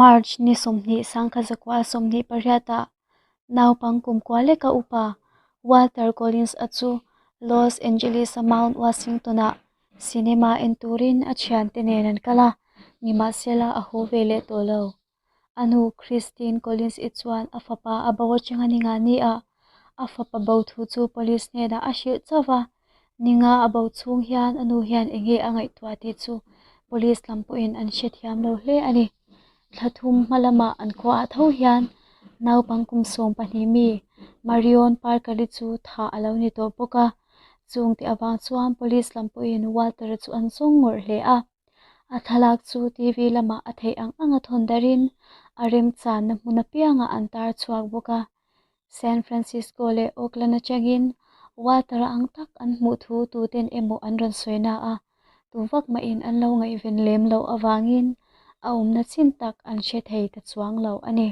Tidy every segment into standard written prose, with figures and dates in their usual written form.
March ni 20 1928 ah naupang kumkua leka upa Walter Collins a chu Los Angeles a Mount Washington ah cinema en turin a thiante nen an kal a, nimahsela a haw ve leh tawh lo. A nu Christine Collins i chuan a fapa a bo atanga ninga ni ah a fapa bo thu chu police hnenah a hrilh chauh va, ninga a bo chhung hian a nu hian enge a ngaihtuah tih chu police lam pawhin an hrethiam lo hle a ni. Thla thum hma lamah an khuaah tho hian naupang kum 12 mi Marion Parker-i chu thah a lo ni tawh bawk a, chungte avang chuan police lam pawhin Walter-a chu an zawng ngawrh hle a. A thlalak chu TV lamah a theih ang anga thawn darin a remchanna hmun apiangah an tar chhuak bawk a. San Francisco leh Oakland atangin Walter-a ang tak an hmuh thu tuten emaw an rawn sawi na a, tu vak mahin an lo ngaihven lem loh avangin a awmna chin tak an hre thei ta chuang lo a ni.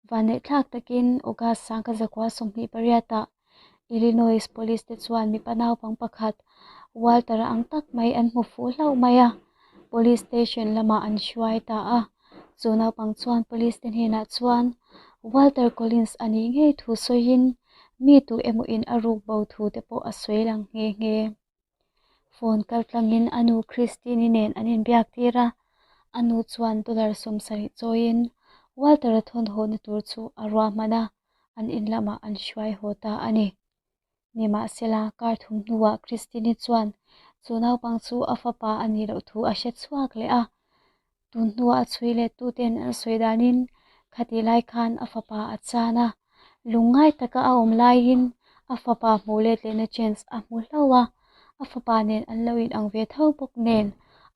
Vanneihthlak takin August 1928 ah Illinois Police te chuan mipa naupang pakhat Walter-a ang tak mai an hmu fuh hlauh mai a, Police Station lamah an hruai ta a. Chu naupang chuan Police te hnenah chuan Walter Collins a nih ngei thu sawiin mi tu emaw in a ruk bo thu te pawh a sawi lang nghe nghe. Phone kal tlangin a nu Christine-i nen an inbiak tir a, a nu chuan dollar 70 chawiin Walter-a thawn hawhna tur chu a ruahman a, an in lamah an hruai haw ta a ni. Nimahsela, kar thum hnuah Christine-i chuan chu naupang chu a fapa a nih loh thu a hre chhuak leh a. Tun hnuah a chhui leh tuten an sawi danin khatih lai khan a fapa a chan a, lungngai taka a awm laiin a fapa hmuh let lehna chance a hmu hlauh a, a fapa nen an lo inang ve tho bawk nen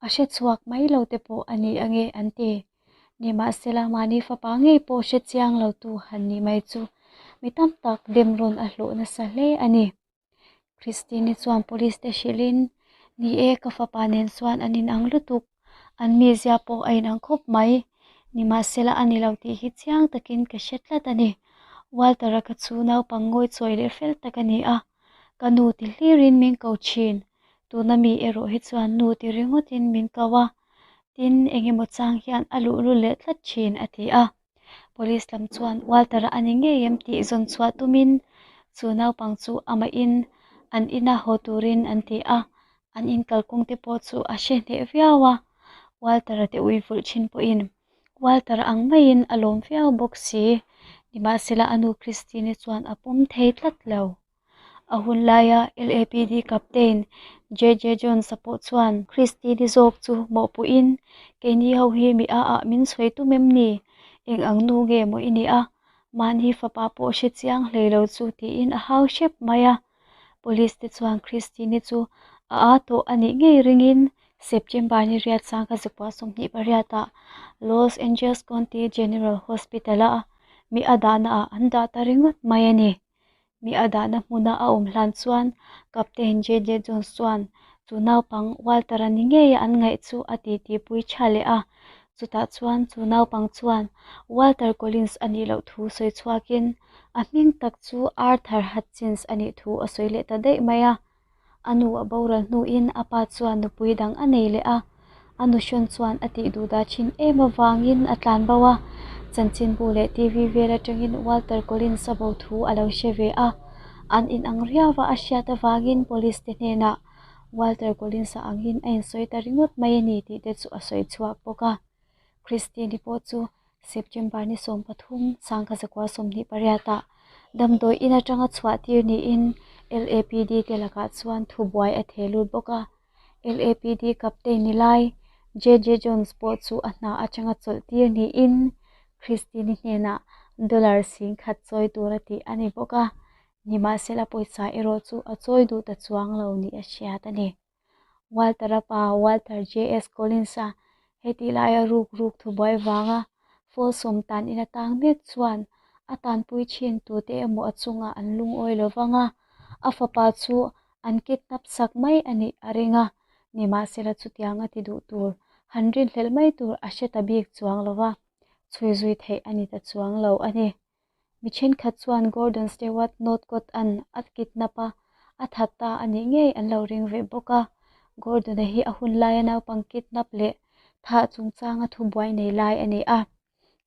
a hre chhuak mai lo te pawh a ni ange an ti. Nimahsela, mahni fapa ngei pawh hre chiang lo tu han nih mai chu mi tam tak dem rawn a hlawh nasa hle a ni. Christine-i chuan police te hrilhin, Ni e, ka fapa nen chuan an inang lutuk, an mizia pawh a inang khawp mai. Nimahsela a ni lo tih hi chiang takin ka hre tlat a ni. Walter-a kha chu naupang ngawi chawi leh fel tak a ni a, ka nu ti hlirin min ko thin. Tuna mi erawh hi chuan nu ti ringawtin min ko a, tin engemaw chang hian a luhlul leh tlat thin, a ti a. Police lam chuan Walter-a a ni ngei em tih zawn chhuah tumin chu naupang chu amahin an ina haw turin an ti a, an inkalkawng te pawh chu a hre hneh viau a. Walter-a te ui vulh thin pawhin Walter-a ang maiin a lawm viau bawk si. Nimahsela a nu Christine-i chuan a pawm thei tlat lo. A hun laia LAPD Captain JJ Jones-a pawh chuan Christine-i zawk chu mawhpuhin, Keini ho hi mi a ah min sawi tum em ni? Eng ang nu nge maw i nih a? Mahni fapa pawh hre chiang hlei lo chu tiin a hau hrep mai a. Police te chuan Christine-i chu a aa tawh a nih ngei ringin September ni riat 1928 ah Los Angeles County General Hospital-a mi a dahna ah an dah ta ringawt mai a ni. Mi a dahna hmuna a awm hlan chuan Captain JJ Jones chuan chu naupang Walter-a ni ngeia an ngaih chu a titipui tha leh a. Chutah chuan chu naupang chuan Walter Collins a nih loh thu sawi chhuakin a hming tak chu Arthur Hutchins a nih thu a sawi leh ta daih mai a. A nu a boral hnuin a pa chuan nupui dang a nei leh a, a nuhrawn chuan a tih duh dah thin em avangin a tlan bo a. Chanchinbu leh TV vel atangin Walter Collins a bo thu a lo hre ve a, an inang riau a a hriat avangin police te hnenah Walter Collins a angin a insawi ta ringawt mai a ni tih te chu a sawi chhuak bawk a. Christine-i pawh chu September ni 13, 1928 ah damdawi in atanga chhuah tir niin LAPD te lakah chuan thubuai a theh lut bawk a. LAPD captain ni lai JJ Jones pawh chu a hna atanga chawlh tir niin Christine-i hnenah dollar 10,000 chawi tur a tih a ni bawk a. Nimahsela pawisa erawh chu a chawi duh ta chuang lo ni a hriat a ni. Walter-a pa Walter JS Collins-a heti laia ruk ruk thubuai vanga Folsom tan in atang mek chuan a tanpui thin tute emaw a chungah an lungawi lo vang a, a fapa chu an kidnap sak mai a nih a ring a, nimahsela chutiang a ti duh tur han rinhlelh mai tur a hre ta bik chuang lo va, chhui zui theih a ni ta chuang lo a ni. Mi thenkhat chuan Gordon Stewart Northcott-a'n a kidnap a, a that ta a nih ngei an lo ring ve bawk a. Gordon-a hi a hun laia naupang kidnap leh Thah chungchanga thubuai nei lai a ni a.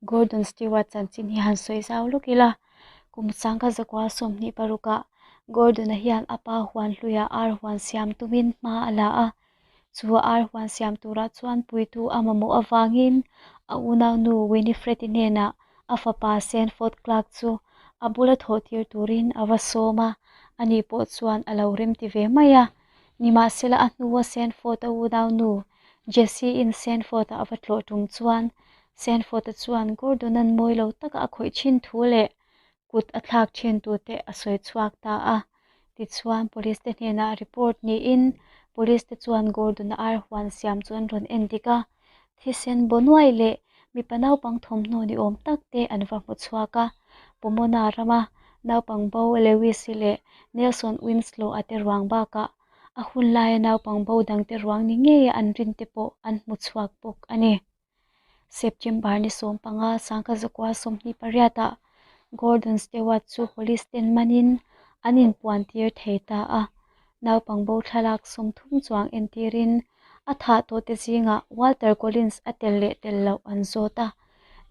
Gordon Stewart chanchin hi han sawi zau lawk ila, kum sangkhat zakua 26 ah Gordon-a hian a pa huan hluia ar huan siam tumin hma a la a. Chu ar huan siam turah chuan puitu a mamawh avangin a unaunu Winifred-i hnenah a fapa Sanford Clark chu a bula thawh tir turin a va sawm a, ani pawh chuan a lo remti ve mai a. Nimahsela a hnua Sanford-a unaunu Jessie-in Sanford-a a va tlawh tum chuan Sanford-a chuan Gordon-a'n mawi lo taka a khawih thin thu leh kut a thlak thin tute a sawi chhuak ta a. Tichuan Police te hnenah report niin Police te chuan Gordon-a ar huan siam chu an rawn en dik a. Thisen baw nuai leh mipa naupang thawmhnaw ni awm tak te an va hmu chhuak a. Pomona rama naupang bo Lewis-i leh Nelson Winslow-a te ruang bakah a hun laia naupang bo dangte ruang ni ngeia an rin te pawh an hmu chhuak bawk a ni. September ni 15 1928 ah Gordon Stewart chu police ten manin an inpuan tir thei ta a. Naupang bo thlalak 30 chuang entirin a thah tawh te zingah Walter Collins a tel leh tel loh an zawt a.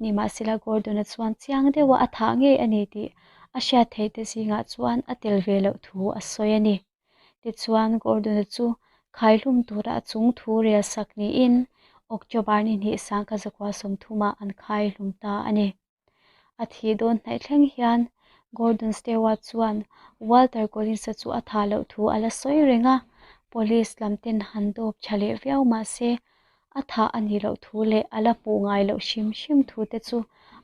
Nimahsela Gordon-a chuan chiang deuha a thah ngei a ni tih a hriat theih te zingah chuan a tel ve loh thu a sawi a ni. Tichuan Gordon-a chu khaihlum tura a chung thu rel sak niin October ni hnih 1930 ah an khaihlum ta a ni. A thih dawn hnaih thleng hian Gordon Stewart chuan Walter Collins-a chu a thah loh thu a la sawi reng a, police lam ten han dawp tha leh viau mah se a thah a nih loh thu leh a la hmuh ngai loh hrim hrim thu te chu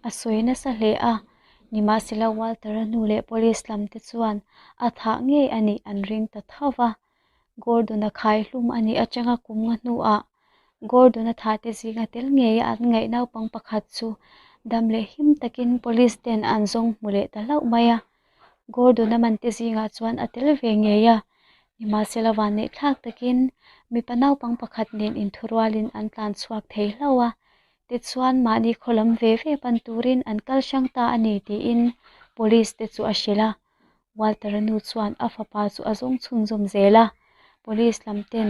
a sawi nasa hle a. Nimahsela Walter-a nu leh police lam te chuan a thah ngei a nih an ring ta tho va. Gordon-a khaihlum a nih atanga kum nga hnuah Gordon-a thah te zinga tel ngeia an ngaih naupang pakhat chu dam leh him takin police ten an zawng hmu leh ta hlauh mai a. Gordon-a man te zingah chuan a tel ve ngei a. Nimahsela vanneih thlak takin mipa naupang pakhat nen inthurualin an tlan chhuak thei hlauh a. Tichuan mahni khaw lam ve ve pan turin an kal hrang ta a ni tiin police te chu a hrilh a. Walter-a nu chuan a fapa chu a zawng chhunzawm zel a. Police lam ten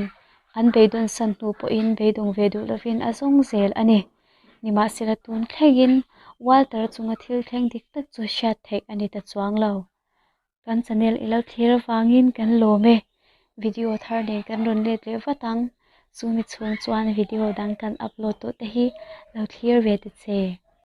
an beidawn san hnu pawhin beidawng ve duh lovin a zawng zel a ni. Nimahsela tun thlengin Walter-a chunga thil thleng dik tak chu hriat theih a ni ta chuang lo. Kan channel i lo thlir avangin kan lawm e. Video thar nen kan rawn let leh vat ang. Chumi chhung chuan video dang kan upload tawh te hi lo thlir ve ta che.